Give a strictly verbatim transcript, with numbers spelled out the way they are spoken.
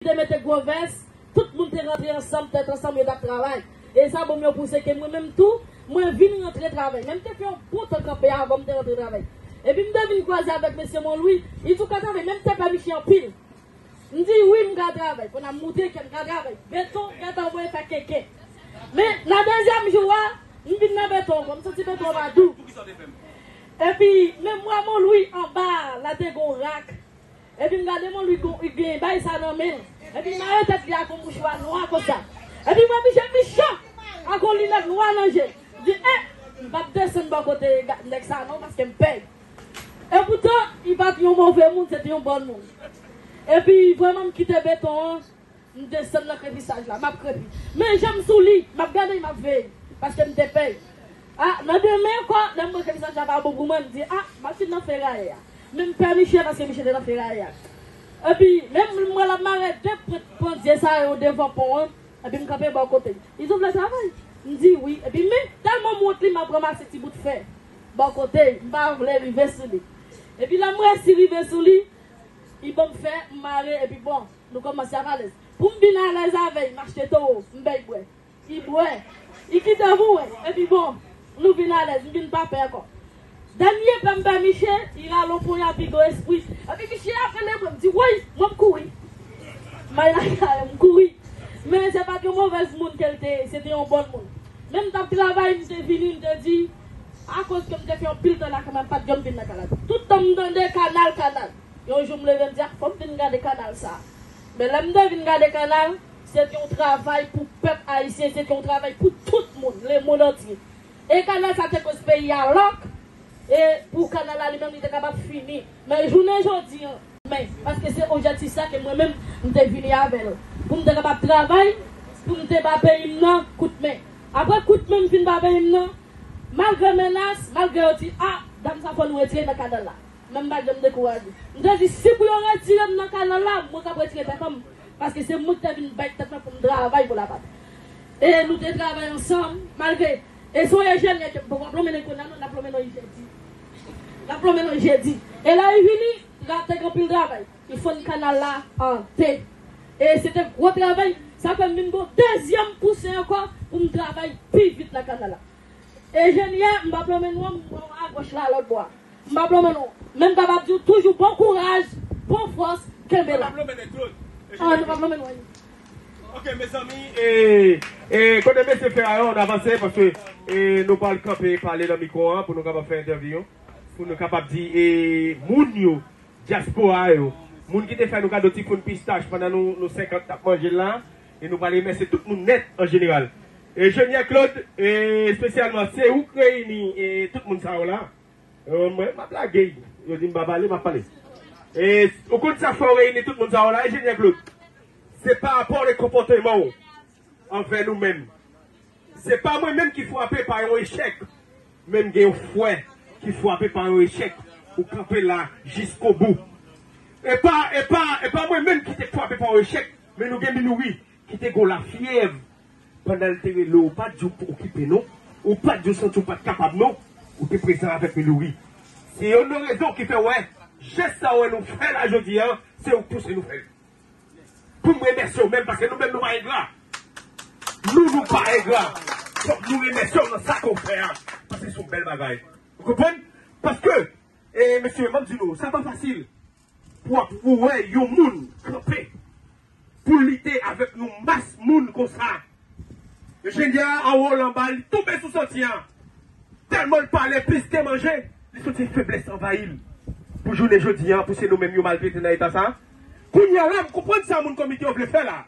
te mete gwo vès, tout moun te rantre ansanm, tèt ansanm, yo t ap travay. E sa ban m yon pouse ke mwen menm tou, mwen vin rantre travay. Men m te fè yon bon tan kanpe avan m te rantre travay. Epi m te vin kwaze avèk mesye Monlwi, li di w ka travay, men m te pè misye anpil. M di wi, m ka travay. Kounye a m montre ke m ka travay. Beton gentan voye fè kenken. Men nan dezyèm jou a, m vin nan beton ankò, m santi beton an pa dou. Epi menm mwa Monlwi anba a, la te gon rak. Epi m gade Monlwi gon, li gen bay sa nan men l. Epi l mare tèt li ak yon mouchwa nwa konsa. Epi m wè misye mechan ak yon linèt nwa nan je. M di, eh, m p ap desann bò kote ga-, nèg sa non, paske m pè. Epoutan, li pa t yon move moun, se te yon bòn moun. Epi vrèman m kite beton an, m desann nan krepisaj la, m ap krepi. Men je m sou li, m ap gade l, m ap veye, paske m te pè. A, nan demen ankò, lè m wè ke mesaj la pa bon pou mwen, m di, a, m ap fin nan feraye a. Men m pè misye paske misye te nan feraye a. Epi, menm mwen l ap mare de pran-, pandye sa yo devan pon an, epi m kanpe bò kote l. Li di w vle travay? M di wi. Epi, men, tèlman m wont li, m ap ranmase ti bout fè bò kote l, m pa vle rive sou li. Epi, lè m resi rive sou li, li ban m fè, m mare, epi bon, nou kòmanse ap alèz. Pou m vin alèz avè l, m achte towo, m bay bwè. Li bwè. Li kite m wè. Epi bon, nou vin alèz, m vin pa pè ankò. Dènye pè m pè misye, li rale yon ponya Pigo Esprit. Epi misye ap rele mwen, m di, woy, mwen m kouri. M al lakay, m kouri. Men se pa t yon movèz moun ke l te ye, se te yon bòn moun. Men m t ap travay, m te vini, m te di, akoz ke m te fè yon pil tan nan kay la, m pa t janm vin nan kay la. Tout tan m tande kanal, kanal. Yon jou m leve, m di, a, fò m vin gade kanal sa a. Men lè m te vin gade kanal, se te yon travay pou pèp ayisyen, se te yon travay pou tout moun, lemonn antye. E kanal sa te koz peyi a lòk, e pou kanal la li menm li te kapab fini. Men jounen jodi an, men, paske se objektif sa ke mwen menm m te vini avè l. Pou m te kapab travay, pou m te ba peyi m nan kout men. Apre kout men m fin ba peyi m nan, malgre menas, malgre yo di, a, dam sa fò nou retire nan kanal la. Men m pa janm dekouraje. M te di, si pou yo retire m nan kanal la, mwen k ap retire tèt mwen. Paske se mwen ki te vin bay tèt mwen pou m travay pou lapatri. E nou te travay ansanm, malgre. E se yon enjenyè ke m poko ap lonmen nan kounye a non, n ap lonmen nan jedi. N ap lonmen nan jedi. E lè li vini, la te gen anpil travay. Li fann kanal la an de. E se te gwo travay. Sa fè m vin gen yon dezyèm pouse ankò pou m travay pi vit nan kanal la. Enjenyè, m p ap lonmen non, m wè w agòch la, lòt bò a. M p ap lonmen non. Men m kapab di w toujou bon kouraj, bon fòs, kenbe la. An, nou p ap lonmen non. Ok, mezanmi, e, e, kote mesye fè a yo, ann avanse, paske, e, nou pral kanpe pale nan mikwo a pou nou kapab fè entèvyou, pou nou kapab di, e, moun yo, dyaspora yo, moun ki te fè nou kado ti foun pistach pandan nou, nou senkant t ap manje l la, e nou pral remèsye tout moun nèt an jeneral. E Enjenyè Claude, e espesyalman, se ou k reyini, e tout moun sa yo la. E mwen, m ap lage, yo di m pa pale, m ap pale. E ou konn sa k fè w reyini tout moun sa yo la, Enjenyè Claude? Se pa rapò de konpòteman w anvè nou menm. Se pa mwen menm ki frape pa yon echèk, men m gen yon frè ki frape pa yon echèk, ou kanpe la jiskobou. E pa, e pa, e pa mwen menm ki te frape pa yon echèk, men nou gen Milouri ki te gen lafyèv pandan l te rele w, ou pa t di w okipe non, ou pa t di w santi w pa t kapab non, ou te prezan avèk Milouri. Se youn nan rezon ki fè w wè jès sa w wè nou fè la jodi a, se ou k pouse nou fè l. Pou m remèsye w menm, paske nou menm nou pa engra. Nou, nou pa engra. Fòk nou remèsye w nan sa ke w fè a, paske se yon bèl bagay. Ou konprann? Paske, e, mesye, m ap di nou, sa pa fasil pou w ap, pou w wè yon moun kanpe pou lite avèk yon mas moun konsa. Enjenyè a anwo l anba, li tonbe sou santye a. Tèlman l pale plis ke manje, li santi feblès anvayi l. Pou jounen jodi a, pou se nou menm yo maltrete nan eta sa. Kounye a la, m konprann sa moun komite yo vle fè la.